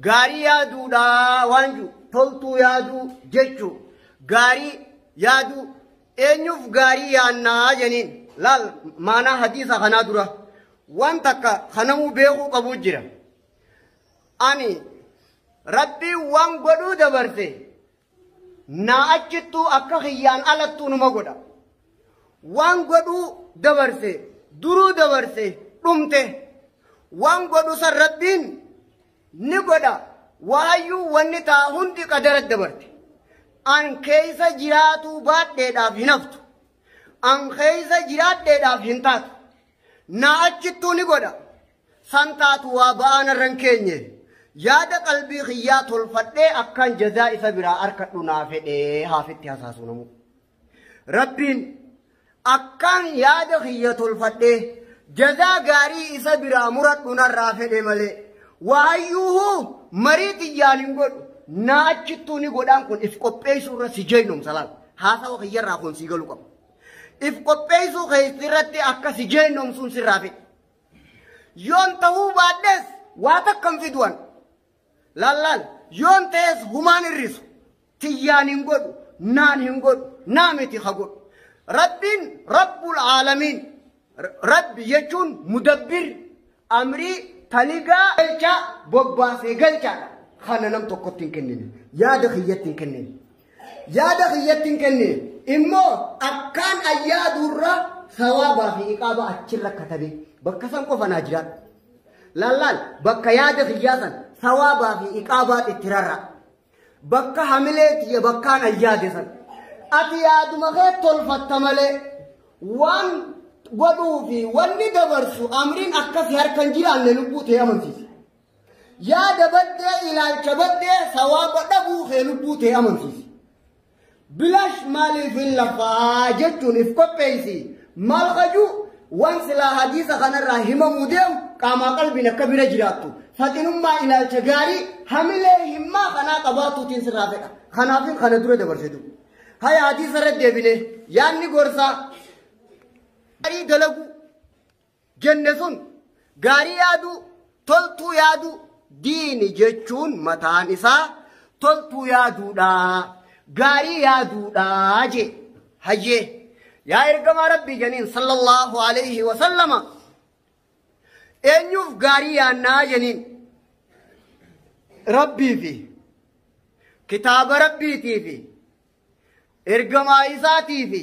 Gaarii yaaduudha waan jiru toltuu yaaduu jechuu gaarii yaaduu eenyuuf gaarii yaannaa jeniin laal maanaa hadiisa kanaa dura waan takka kanamuu beekuu qabu jira. Ani Rabbiin waan godhuu dabarse naa achittuu akka kiyyaan alattuu numa godha. Waan godhuu dabarse duruu dabarse dhumte waan godhu san Rabbiin ni godha. Waayyuu wanni taa hundi qadara dabarte. An keessa jiraatuu baadheedhaaf hin haftu. An keessa jiraadheedhaaf hin taatu. Naa achittuu ni godha. San taatu waa ba'aan irra hin keenye. Yaada qalbii kiyyaa tolfadhee akkaan jazaa isa biraa harkadhu naa fedhee haafitti hasaasu namu. Rabbiin akkaan yaada kiyya tolfadhee jazaa gaarii isa biraa muradhu narraa fedhe malee waayyuuhuu marii xiyyaan hin godhu naa achittuu ni godhaan kun if qopheessuu irra si jeenyumsa laal haasawa kiyyarraa kun si galu qaba. If qopheessuu keessirratti akka si jeenyumsuun sirraa fedhe. Yoon ta'uu baadhees waa takka hin fiduwan. Laal yoon ta'es humaan hir'isu tiyyaan hin godhu naan hin godhu naa miti ha godhu. Rabbiin Rabbul Aalamiin Rabbi jechuun mudabbir amrii taligaa galchaa bobbaasee galchaadha. Kana nam tokkotti hin kennine yaada kiyyatti hin kennine. Yaada kiyyatti hin kennine immoo akkaan ayyaaduurra sawaabaa fi iqaaba achirra katabe bakka san qofa naa jiraadha. Laal bakka yaada kiyyaa san sawaabaa fi iqaabaa itti rarra'a. Bakka hamilee tiyya bakkaan ayyaade san. Ati yaaduma kee tolfatta malee waan godhuu fi wanni dabarsu amriin akkasii harka hin jiraanne lubbuu ta'e amansiisa. Yaada baddee ilaalcha baddee sawaaba dhabuu kee lubbuu ta'e amansiisa. Bilaash maaliif hin lafaa jechuun if qopheessi maal qajuu waan silaa hadiisa kanarraa himamuu deemu qaamaa qalbiin akka bira jiraattu faxinummaa ilaalcha gaarii hamilee himmaa kanaa qabaatuutiin sirraa fedha. Kanaafin kana dura dabarsitu. Haya hadiisa irra deebine yaadni gorsaa gaarii dalagu jenne sun gaarii yaaduu toltuu yaaduu diini jechuun mataan isaa toltuu yaaduudha gaarii yaaduudha jee hayyee yaa ergamaa Rabbii janiin sallallahu alayhi wa sallama eenyuuf gaarii yaannaa janiin Rabbii fi kitaaba Rabbiitii fi ergamaa isaatii fi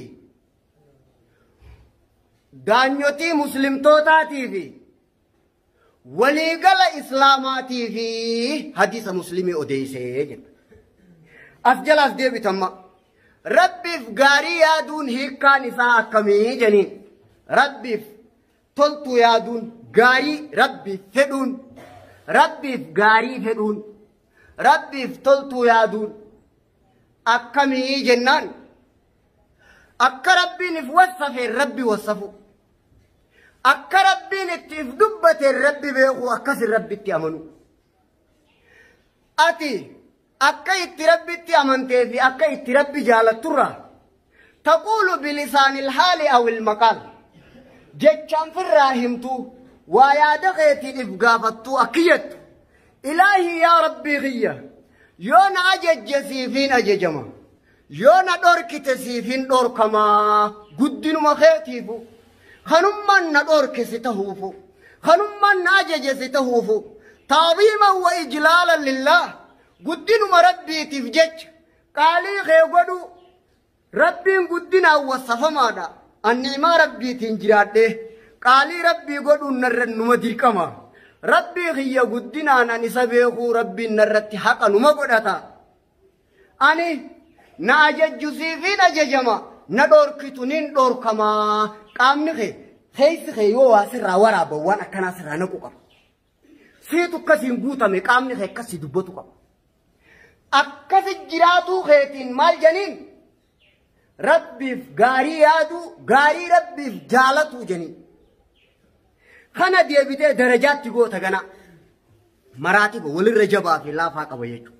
daanyotii muslimtootaatii fi waliigala islaamaatii fi hadiisa muslimii odeessee jedha. As jalaas deebitamma. Rabbiif gaarii yaaduun hiikkaan isaa akkamii jeniin. Rabbiif toltuu yaaduun gaarii Rabbiif fedhuun Rabbiif gaarii fedhuun Rabbiif toltuu yaaduun akkamii jennaan akka Rabbiin if wassafeen Rabbi wassafu. Akka Rabbiin itti if dubbateen Rabbi beeku akkasin Rabbitti amanu. Ati akka itti Rabbitti amantee fi akka itti Rabbi jaalatturra taquulu bilisaanil haali aw ilmaqaal jechaan firraa himtu waa yaada keetiin if gaafattuu akki jettu ilaahii yaa Rabbii kiyya yoo na ajajje siifiin ajajama yoo na dhorkite siifiin dhorkamaa guddinuma keetiifu kanummaan na dhorke si tahuufu kanummaan na ajaje si tahuufu taaziiman wa ijlaalan lillaah guddinuma Rabbiitiif jecha qaalii kee godhu Rabbiin guddinaan wassafamaadha. Anniimaa Rabbiitiin jiraadhe qaalii Rabbii godhuun narra numa dirqama. Rabbii kiyya guddinaan an isa beekuu Rabbiin narratti haqa numa godhata. Ani na ajajju siifiin ajajama na dhorkitu nin dhorkamaa. Qaamni kee keessi kee yoo waa sirraa waraaban waan akkanaa sirraa naqu qaba. Siitu akkasiin guutame qaamni kee akkasii dubbatu qaba. Akkasi jiraatuu keetiin maal janiin Rabbiif gaarii yaaduu gaarii Rabbiif jaalatuu janiin. Kana deebitee darajaatti goota gana maraatiba walirra jabaa fi laafaa qaba jechuudha.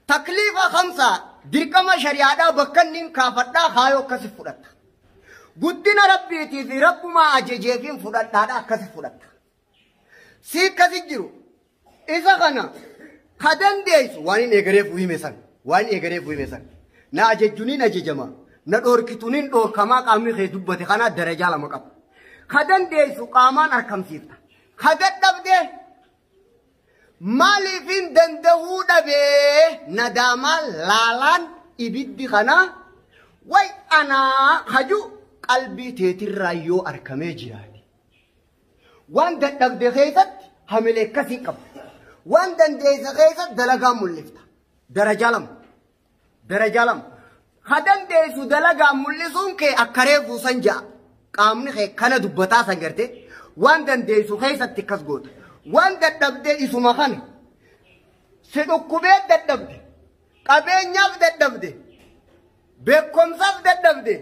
Takliifa khamsaa dirqama shari'aadhaa bakka inni kaafadhaa kaayoo akkasi fudhatta. Guddina Rabbiitii fi Rabbumaa ajajeefiin fudhadhaadha akkasi fudhatta. Si akkasi jiru isa kana Ka dandeessu waan hin eegareef hime san. Waan eegareef hime san. Na ajajjuun ajajama. Na dhoorkituun dhoorkamaa qaamni kee dubbate kana darajaa lama qaba. Ka dandeessu qaamaan argamsiifta. Ka dadhabdee maaliif hin danda'uu dhabee nadaamaa laalaan ibiddi kana way anaa haju qalbii teetirraa yoo argamee jiraate. Waan dadhabde keessatti hamilee akkasii qabda. Waan dandeessa keessatti dalagaa mul'ifta. Darajaa lama. Darajaa lama. Ka dandeessu dalagaa mul'isuun kee akka reefuu san ja'a. Qaamni kee kana dubbataa san gartee waan dandeessu keessatti akkas goota. Waan dadhabdee isuma kana si dhukkubee dadhabde, qabeenyaaf dadhabde, beekumsaaf dadhabde,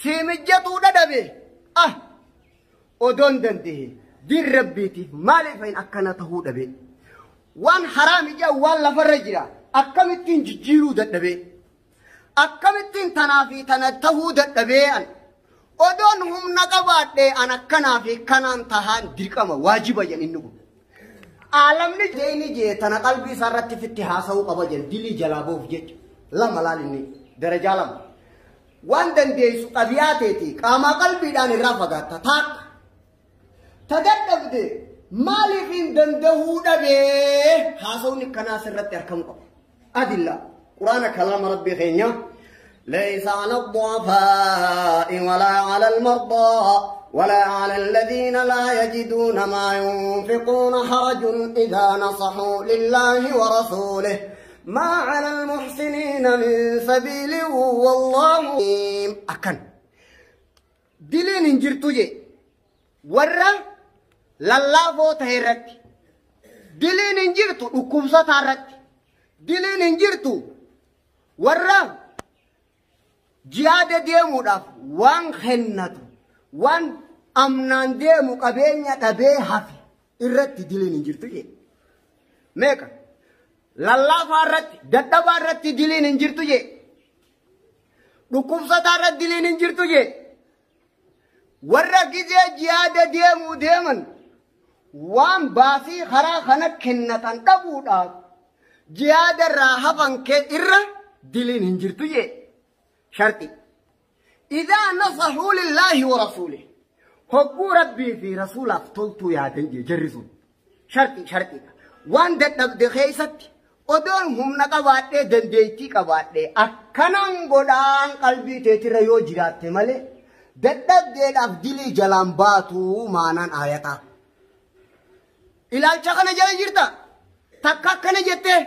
si mijjatuu dhadhabe, ah odoon danda'e diin rabbiitiif maaliif hin akkana tahuu dhabe? Waan haraam ijaa waan lafarra jira akkamittiin jijjiiruu dadhabe? Akkamittiin tanaa fi tana tahuu dadhabee an? Odoon humna qabaadhee an akkanaa fi kanaan tahaan dirqama waajiba jedhan inni kun. Aalamni jeeni jee tana qalbii isaarratti fitti haasa'uu qaba jedhan dilii jalaa ba'uuf jecha. Lama laal inni darajaa lama. Waan dandeessu xabiyaa teeti qaamaa qalbiidhaan irraa fagaatta taakka. Ta dadhabde maaliif hin danda'uu dhabee haasawni akkanaa sirratti argamu qaba. Adilla quraana kalaama rabbii keenya. ليس على الضعفاء ولا على المرضى ولا على الذين لا يجدون ما ينفقون حرج إذا نصحوا لله ورسوله ما على المحسنين من سبيل والله أكن دلين انجرتو جي ورا للافو تهيرت دلين انجرتو وكبسة تهرت دلين انجرتو ورا jihaada deemuudhaaf waan kennatu waan amnaan deemu qabeenya dhabee hafe irratti diliin hin jirtu jee. Meeqa lallaafaa irratti dadhabaa irratti diliin hin jirtu jee. Dhukkubsataa irratti diliin hin jirtu jee. Warra gizee jihaada deemuu deeman waan baasii karaa kana kennatan dhabuudhaaf jihaada irraa hafan kee irra diliin hin jirtu jee. شرطي إذا نصحوا لله ورسوله حقوا ربي في رسول أفتلتو يا دنجي جرسون شرطي شرطي وان دتب دخيست ودون هم نقواتي دنديتي قواتي أكنان قدان قلبي تيتر يو جرات مالي دتب ديد أفدلي جلان باتو مانان آياتا إلى الشخنا جلي جرتا تكاكنا جته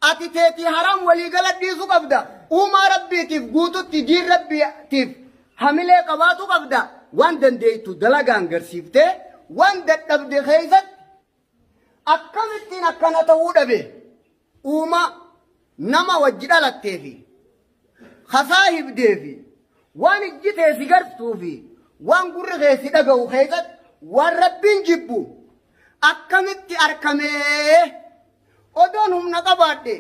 أتي تيتي حرام ولي غلط ديسو قبدا uumaa rabbiitiif guututti diin rabbiitiif hamilee qabaatu qabda. Waan dandeettu dalagaan garsiiftee waan dadhabde keessatti akkamittiin akkana ta'uu dhabe uumaa nama wajji dhalattee fi hasaahibdee fi waan ijji teessi gartuu fi waan gurri keessi dhaga'u keessatti waan rabbiin jibbu akkamitti argamee odoon humna qabaadhe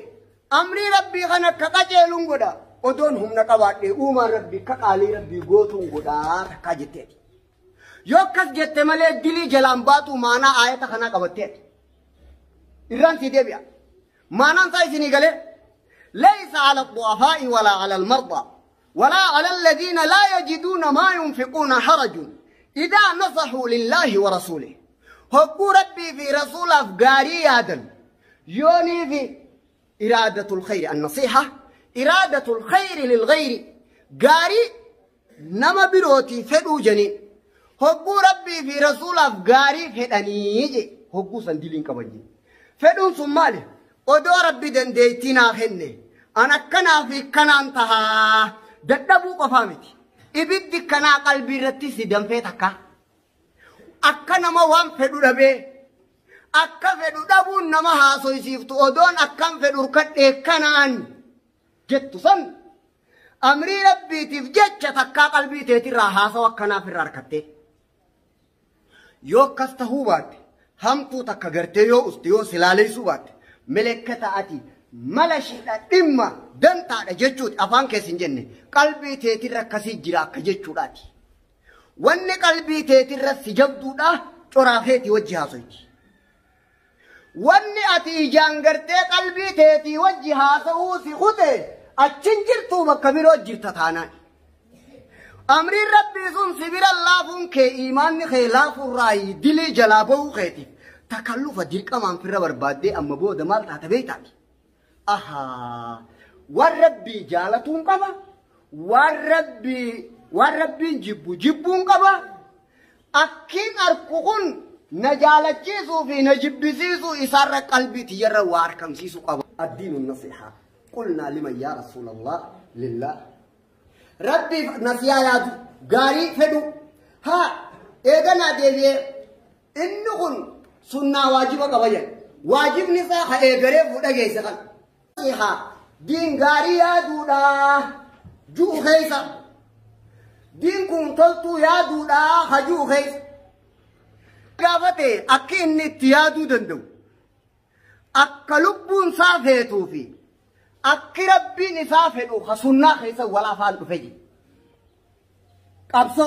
amrii rabbii kan akka qajeeluun godha odoon humna qabaadhe uumaan rabbii akka qaalii rabbii gootuun godhaa takkaa jetteeti. Yoo akkas jette malee dilii jalaan baatu maanaa aayata kanaa qabatteeti. Irraan sii deebi'a. Maanaan isaa isinii galee ليس على الضعفاء ولا على المرضى ولا على الذين لا يجدون ما ينفقون حرج إذا نصحوا لله ورسوله. حقوا ربي في رسول أفقاري آدم يوني في إرادة الخير النصيحة إرادة الخير للغير قاري نما بروتي فدو جني حقوا ربي في رسول أفقاري فدنيجي حقوا سندلين كبنجي فدون سمالي odoo rabbi dandeettii naa kenne an akkanaa fi kanaan tahaa dadhabuu qofaa miti. Ibiddi kanaa qalbii irratti si danfee takka. Akka nama waan fedhu dhabee akka fedhu dhabuun nama haasoysiiftu odoon akkam fedhu hirkadhee kanaan jettu san amrii rabbiitiif jecha takkaa qalbii teetirraa haasawu akkanaaf irraa harkattee. Yoo akkas tahuu baatte hamtuu takka gartee yoo uste yoo silaaleessuu baatte melekkata ati mala shiidha dhimma dantaadha jechuuti afaan keessa hin jenne qalbii teetirra akkasii jira akka jechuudhaati. Wanni qalbii teetirra si jabduudha coraafeeti wajji haasoyti. Wanni ati ijaan gartee qalbii teetii wajji haasa'uu si kute achin jirtuu bakka biroo jirta taanaan. Amriin rabbii sun si bira laafuun kee iimaanni kee laafuurraa dilii jalaa bahuu keetiif takallufa dirqamaan firra barbaaddee amma booda maal taate beektaati. Ahaa waan rabbii jaalatuun qaba waan rabbiin jibbu jibbuun qaba akkiin arku kun na jaalachiisuu fi na jibbisiisuu isaarra qalbii tiyyarra waa argamsiisuu qaba. Addiinu nasihaa qulnaa liman yaa rasuulallah lillah. Rabbii nasihaa yaadu gaarii fedhu haa eeganaa deebi'ee inni kun sunnaa waajiba qaba jedhe waajibni isaa ha eegalee fuudha geesse kan. Nasihaa diin gaarii yaaduudhaa ju'u keessa diin kun toltuu yaaduudhaa ha ju'u keessa. Gaafate akka inni itti yaaduu danda'u akka lubbuun isaa feetuu fi akki rabbiin isaa fedhu ha sunnaa keessa wal afaan dhufe jedhe. Qabso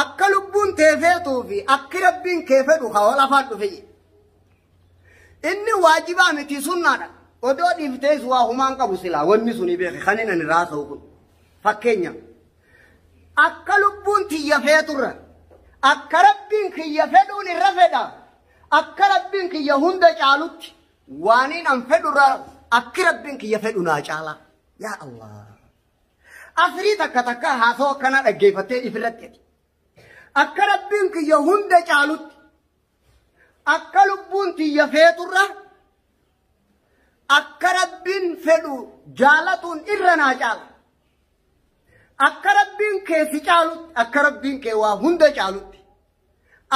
akka lubbuun tee feetuu fi akki rabbiin kee fedhu ha wal afaan dhufe jedhe. Inni waajibaa miti sunnaadha. Odoo dhiiftees waa humaan qabu silaa wanni suni beeke kan inni ani raasa'u kun. Fakkeenya akka lubbuun tiyya feeturra akka rabbiin kiyya fedhuun irra fedha akka rabbiin kiyya hunda caalutti waaniin an fedhurra akki rabbiin kiyya fedhu naa caala. Yaa Allah. Asirii takka takka haasoo akkanaa dhaggeeffattee ifirratti. Akka rabbiin kiyya hunda caalutti akka lubbuun tiyya feeturra akka rabbiin fedhu jaalatuun irra naa caala. Akka rabbiin kee si caalutti akka rabbiin kee waa hunda caalutti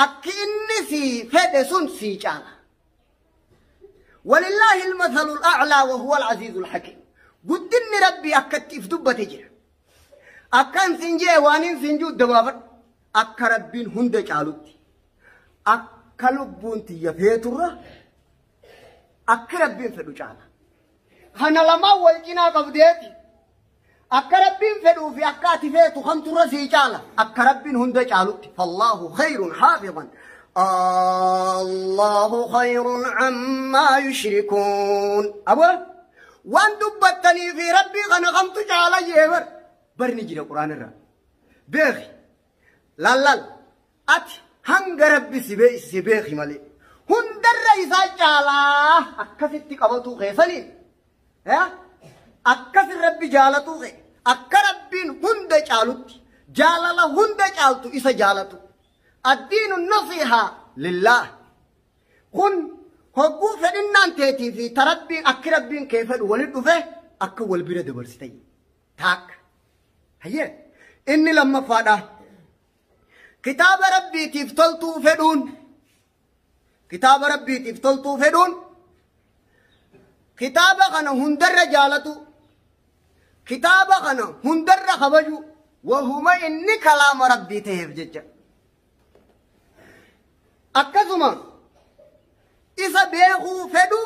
akki inni si fedhe sun si caala. ولله المثل الأعلى وهو العزيز الحكيم. قدني ربي أكت إفدبت جرا. أكن سنجي وانين سنجو دبابر. أك ربين هند جالوت. أكلبون تيفيتورا. أك ربين فدو جالا. هنا لما والجنا قبضيتي. أك ربين فدو في أكاتي فيتو خمتورا سي جالا. أك ربين هند جالوت. فالله خير حافظا. الله خير عما يشركون. أبو وان دبتني في ربي غنغمت علي يبر برني جرى القرآن الرا بيخي لا لا أت هنگ ربي سبي سبيخي مالي هندر رئيسا جالا أكفتي قبطو غيسالين ها أكف ربي جالتو غي أك ربي هند جالوت جالالا هند جالتو إسا جالتو. الدين النصيحة لله. كن هقو فإنان تأتي في تربي أكربين كيف الولد فيه أكول برد برستي تاك هيا إني لما فادا كتاب ربي تفتلتو فدون كتاب ربي تفتلتو فدون كتاب غنا هندر رجالتو كتاب غنا هندر خبجو وهما إني كلام ربي تهف جج akkasuma isa beekuu fedhu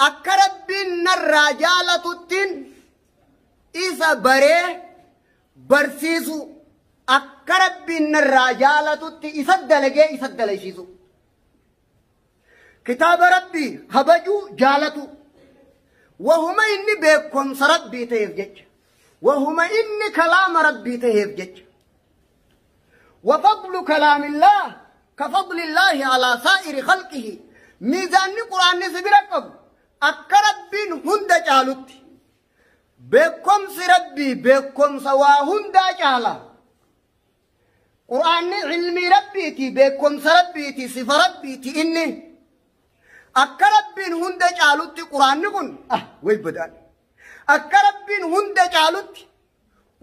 akka rabbiin narraa jaalatuttiin isa baree barsiisu akka rabbiin narraa jaalatutti isa dalagee isa dalaysiisu. Kitaaba rabbii kabajuu jaalatu wahuma inni beekumsa rabbii ta'eef jecha wahuma inni kalaama rabbii ta'eef jecha. وفضل كلام الله كفضل الله على سائر خلقه ميزان القرآن سبركم أكربين هند جالوت بكم سربي بكم سوا هند جالا قرآن علمي ربيتي بكم سربيتي صفة ربيتي إني أكربين هند جالوت قرآن كن ويبدأ أكربين هند جالوت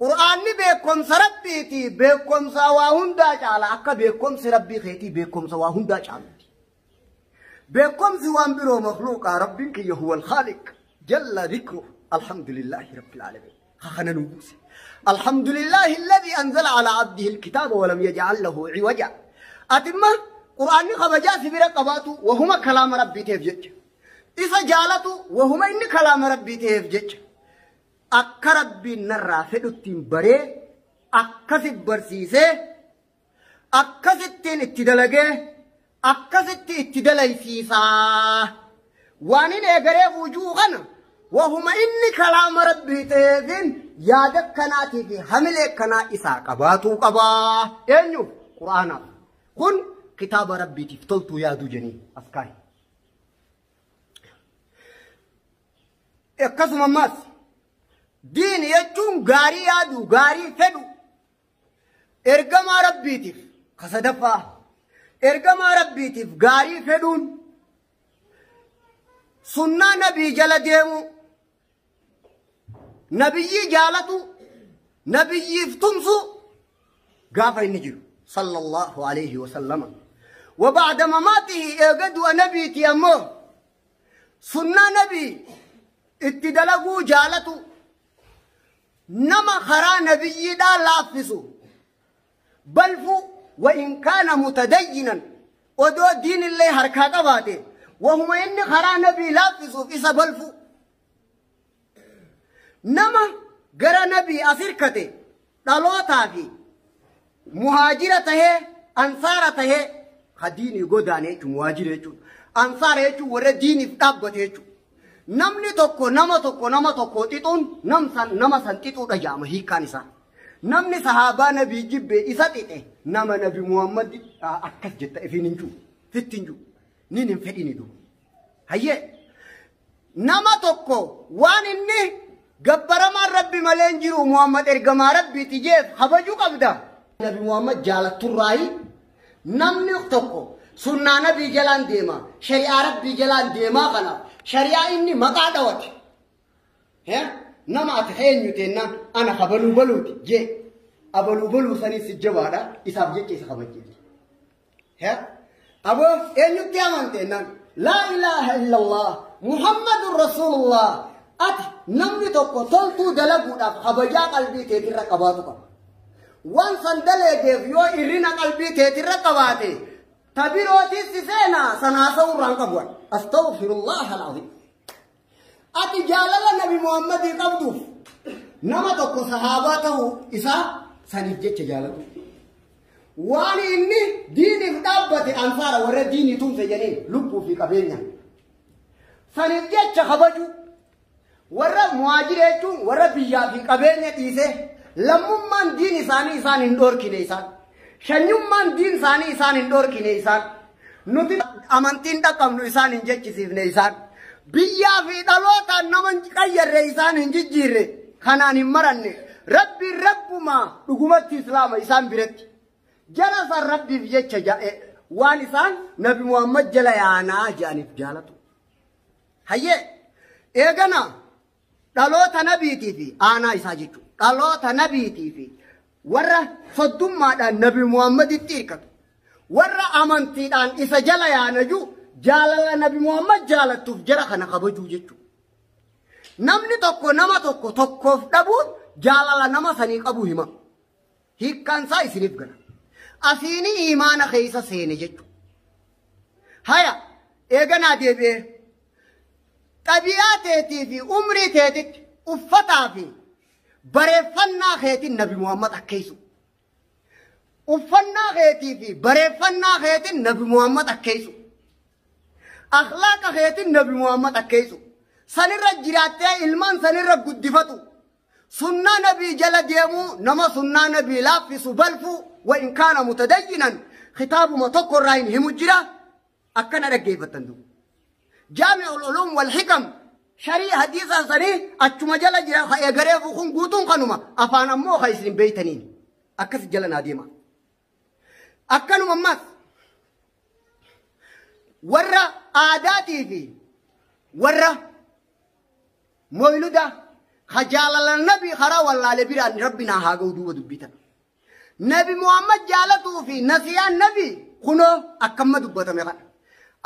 قرآن بكم سربيتي بكم سوا هندا جالا أكا بكم سربي خيتي بكم سوا هندا جالا بكم سوان برو مخلوق ربك هو الخالق جل ذكره. الحمد لله رب العالمين. خخنا نبوس الحمد لله الذي أنزل على عبده الكتاب ولم يجعل له عوجا. أتمه قرآن خبجا سبرقباته وهما كلام ربي تفجج إذا جالته وهما إن كلام ربي تفجج akka rabbiin narraa fedhuttiin baree akkasit barsiisee akkasittiin itti dalagee Akkasitti itti dalaysiisaa. Waan inni eegaree wujuu kana wahuma inni kalaama rabbii ta'eefin yaada kanaatii fi hamilee kanaa isaa qabaatuu qabaa. Eenyuuf? Qur'aanaaf. Kun kitaaba rabbiitiif toltuu yaaduu jenii as kaa'e. Akkasuma ammaas diini jechuun gaarii yaaduu, gaarii fedhu ergamaa rabbiitiif kasadaffaa ergamaa rabbiitiif gaarii fedhuun sunnaa nabii jala deemu, nabiyyii jaalatu, nabiyyiif tumsu gaafa inni jiru sallallahu alayhi wa sallama. Wa ba'da mamaatihi eega du'a nabiiti ammoo sunnaa nabii itti dalaguu jaalatu, nama karaa nabiyyiidhaa laaffisu balfu wa in kaana mutadayyinan odoo diinillee harkaa qabaate wahuma inni karaa nabii laaffisuuf isa balfu. Nama gara nabii as hirkate dhalootaa fi muhaajira tahee ansaara tahee ka diinii godaane jechuun muhaajira jechuudha. Ansaara jechuun warra diiniif dhaabbate jechuudha. Namni tokko nama tokko nama tokko xixuun nama san xixuudha jedhama hiikkaan isaa. Namni sahaabaa nabii jibbe isa xixe nama nabi Muhammad akkas jetta ifiin hin jiru fitti hin jiru nin hin fedhini du. Hayyee nama tokko waan inni gabbaramaan rabbi malee hin jiru Muhammad ergamaa rabbiiti jeef kabajuu qabda. Nabi Muhammad jaalatturraayi namni tokko sunnaa nabii jalaan deema shari'aa rabbii jalaan deemaa kanaaf shari'aa inni maqaa dhawate. Nama ati eenyu teennaan ana kabaluu baluuti jee abaluu baluu sanii si jabaadha isaaf jecha isa kabajjeeti. Aboo eenyutti amanteennaan laa ilaaha illallah Muhammadun Rasuulullah ati namni tokko toltuu dalaguudhaaf kabajaa qalbii keetirra qabaatu qaba. Waan san daleegeef yoo irrina qalbii keetirra qabaate tabirootis si seenaa sanaa sa'urraan qabu. Astaghfirullah al-azim. Ati jaalala nabi Muhammadii qabduuf nama tokko sahaabaa ta'uu isaa saniif jecha jaalatu. Waan inni diiniif dhaabbate ansaara warra diinii tumse jedhaniin lubbuu fi qabeenya. Saniif jecha kabaju warra muhaajira jechuun warra biyyaa fi qabeenya dhiise lammummaan diin isaanii isaan hin dhorkine isaan. Shanyummaan diin isaanii isaan hin dhorkine isaan. Nuti amantiin dhaqabnu isaan hin jechisiifne isaan. Biyyaa fi dhalootaan nama qayyarre isaan hin jijjiirre kanaan hin maranne rabbiin rabbumaa dhugumatti islaama isaan biratti. Jala san rabbiif jecha waan isaan nabi Muhammad jala yaanaa jedhaniif jaalatu. Hayyee eegana dhaloota nabiitii fi aanaa isaa jechuudha. Dhaloota nabiitii fi warra soddummaadhaan nabi Muhammaditti hirkatu. Warra amantiidhaan isa jala yaanaju jaalala nabi Muhammad jaalattuuf jara kana kabajuu jechuudha. Namni tokko nama tokko tokkoof dhabuun jaalala nama sanii qabu hima. Hiikkaan isaa isiniif gala. Asiini imaana keessa seene jechuudha. Haya eeganaa deebi'ee xabiyaa teetii fi umrii teetitti uffataa fi bareeffannaa keetiin nabi Muhammad akkeessu. Uffannaa keetii fi bareeffannaa keetiin nabi Muhammad akkeessu. Akhlaaqa keetiin nabi Muhammad akkeessu. Sanirra jiraattee ilmaan sanirra guddifatu. Sunnaa nabii jala deemuu nama sunnaa nabii laaffisu balfuu wa in kaana mutadayyinan kitaabuma tokko irraa hin himu jira akkana dhaggeeffattan duuba. Jaami'ul Uluum wal Hikam sharii hadiisa sanii achuma jala jira ka eegaree kun guutuun kanuma afaan ammoo ka isin beeytaniin akkas jala naa deema. Akkanuma ammas warra aadaatii fi warra moyluda ka jaalala nabii karaa wallaalee biraan rabbi naa haa ga'u duuba dubbitan. Nabi Muhammad jaalatuu fi nasiyaan nabii kunoo akkamma dubbatame kana.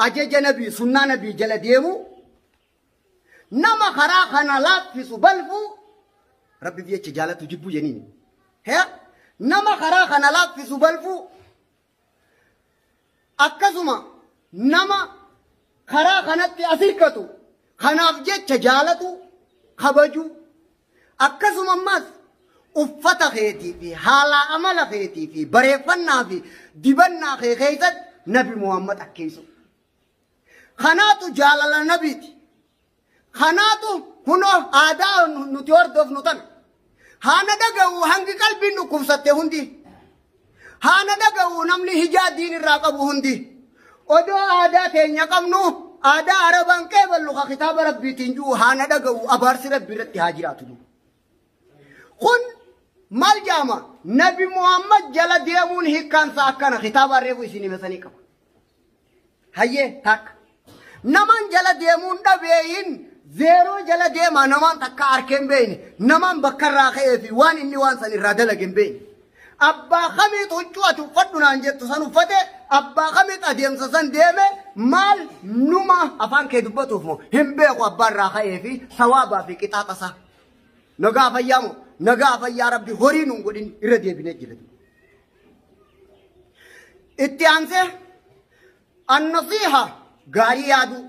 Ajaja nabii sunnaa nabii jala deemu nama karaa kana laaffisu balfuu rabbi jecha jaalatu jibbuu jeniin. Nama karaa kana laaffisu balfuu akkasuma nama karaa kanatti as hirkatu kanaaf jecha jaalatu kabaju akkasuma ammas uffata keetii fi haala amala keetii fi bareeffannaa fi dibannaa kee keessatti Nabi Muhammad akkeessu. Kanaatu jaalala nabiiti. Kanaatu kunoo aadaa nuti hordofnu tana. Haana dhaga'u hangi qalbiin dhukkubsatte hundi. Haana dhaga'u namni hijaa diin irraa qabu hundi. Odoo aadaa teenya qabnu aadaa Arabaan qeeballu ka kitaaba rabbiitiin jiru haana dhaga'u abaarsi rabbi irratti haa jiraatu. Kun maal jaama Nabi Muhammad jala deemuun hiikkaansa akkana kitaaba reefu isin himesanii qaba. Hayyee takka. Namaan jala deemuun dhabeeyin zeeroo jala deemaa namaan takka arkeen beeyne namaan bakka irraa ka'ee fi waan inni waan san irraa dalage hin beeyne. Abbaa kamiitu huccuu ati uffadhu naan jettu san uffate abbaa kamiitu adeemsa san deeme maal numa afaan kee dubbatuuf moo hin beeku abbaa irraa ka'ee fi sawaabaa fi qixaaxa isaa. Nagaa fayyaa moo nagaa fayyaa rabbi horii nuun godhin irra deebinee jira. Itti aansee annasiiha gaarii yaaduu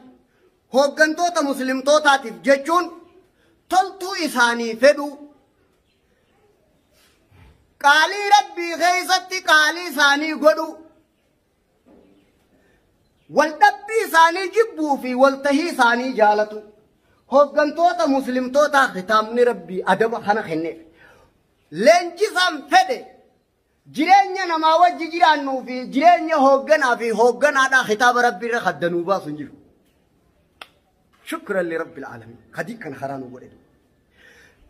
hooggantoota muslimtootaatiif jechuun toltuu isaanii fedhuu qaalii rabbii keessatti qaalii isaanii godhuu waldhabbii isaanii jibbuu fi waltahii isaanii jaalatu hooggantoota muslimtootaa kitaabni rabbii adaba kana kenneef leenjisaan fedhe jireenya namaa wajji jiraannuu fi jireenya hoogganaa fi hoogganaadhaa kitaaba rabbii irra kaddanuu baasu hin jiru. Shukran li rabbil aalamiin kadii kan karaa nu godhe.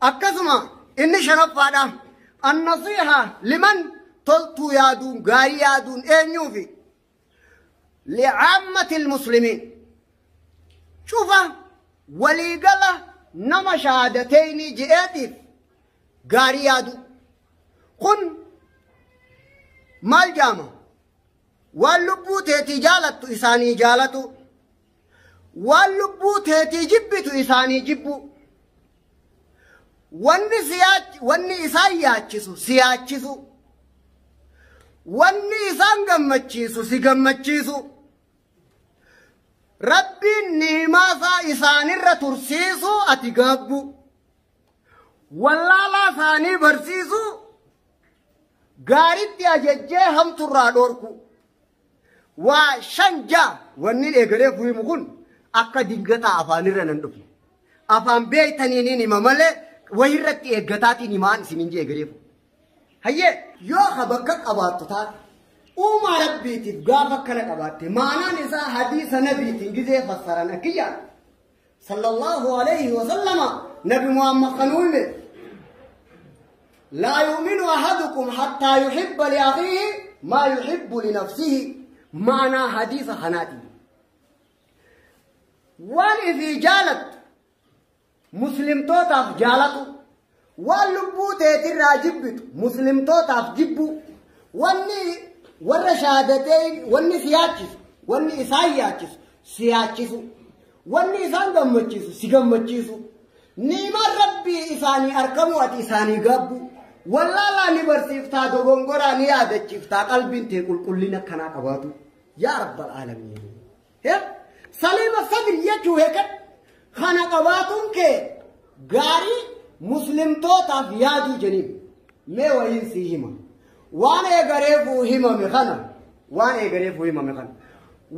Akkasuma inni shanaffaadha. Annasiiha liman toltuu yaaduun gaarii yaaduun eenyuufi licaammatil muslimiin cufa waliigala nama shahaadateenii je'eetiif gaarii yaadu. Kun maal jaama waan lubbuu teetii jaalattu isaanii jaalatu waan lubbuu teetii jibbitu isaanii jibbu wanni isaan yaachisu si yaachisu wanni isaan gammachiisu si gammachiisu rabbiin ni'imaasaa isaanirra tursiisu ati gaabbu wallaalaa isaanii barsiisu gaaritti ajajjee hamturraa dhoorku waa shan jaa wanni eegalee fuhimu kun akka dingataa afaanirra nan dhufne afaan beeytaniin hima malee wayirratti eeggataatiin himaan isinin jee eegalee fuhu. Hayyee yoo ka bakka qabaattu taate uumaa rabbiitiif gaafa akkana qabaatte maanaan isaa hadiisa nabiitiin gizee fassaran akkiyyaan sallallahu alayhi wa sallama nabi Muhammad kan uume لا يؤمن أحدكم حتى يحب لأخيه ما يحب لنفسه معنى حديث خناتي وان في جالت مسلم توتاف جالتو وان لبو تيتر راجبت مسلم توتاف جبو واني ورشادتين واني سياتشس واني إساياتشس سياتشسو واني إسان غمتشسو سيغمتشسو نيما ربي إساني أركمو أتي إساني غبو والله لا نبرسيفتا دوغونغورا نيادچifta qalbiin tee qulqullina kana qabaatu yaa rabbal aalamiin he salima sadri jechuu heekat kana qabaatuun kee gaarii muslimtootaaf yaaduu jeniin mee wayiin sii hima waan eegareefuu himame kana waan eegareefuu himame kana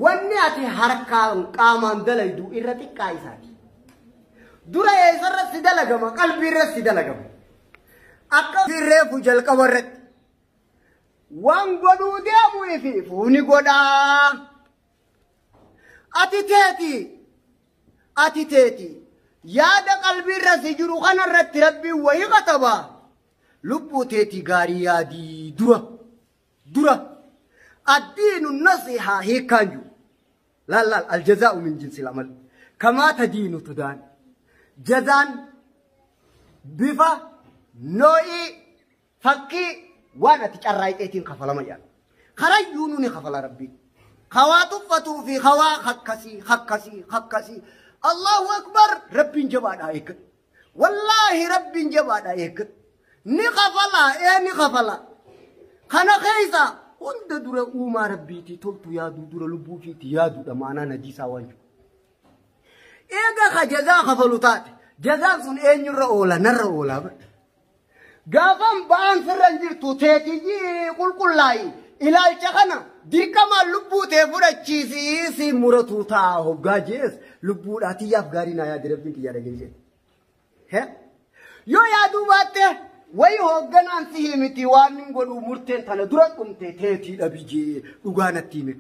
wanni ati harkaan qaamaan dalaydu irra xiqqaa isaati dura eessarratti dalagama qalbii irratti dalagama akka reefu jalqaba irratti waan godhuu deemuu fi fuuni godhaa ati teeti yaada qalbii irra si jiru kana irratti rabbiin wayii qatabaa lubbuu teetii gaarii yaadii dura dura addiinu nasihaa hiikkaan jiru laal laal aljazaa'u min jinsil amal kamaa tadiinu tudaan jazaan bifa noo'ii fakkii waan ati carraaqeetiin kafalama jedha. Karayyuu nuni kafala rabbiin. Hawaa tuffatuu fi hawaa hakkasii hakkasii hakkasii. Allahu akbar rabbiin jabaadhaa eeggadhu. Wallaahi rabbiin jabaadhaa eeggadhu. Ni kafala ee ni kafala. Kana keessa hunda dura uumaa rabbiitii toltu yaaduu dura lubbuu fiitii yaaduudha maanaa nadiisaa waan jiru. Eega ka jazaa kafalu taate jazaan sun eenyurra oola narra oolaa bara. Gaafan ba'aan sirra hin jirtu teetiyyi qulqullaayi Ilaalcha kana dirqamaan lubbuu tee fudhachiisii si muratuu ta'a hoggaa jees lubbuudhaa tiyyaaf gaarii naa yaadi rabbiin kiyyaa dhageessee. Yoo yaaduu baatte wayi hoogganaan si himiti waan hin godhu murteen tana dura dhumte teetii dhabi jee dhugaa natti hime.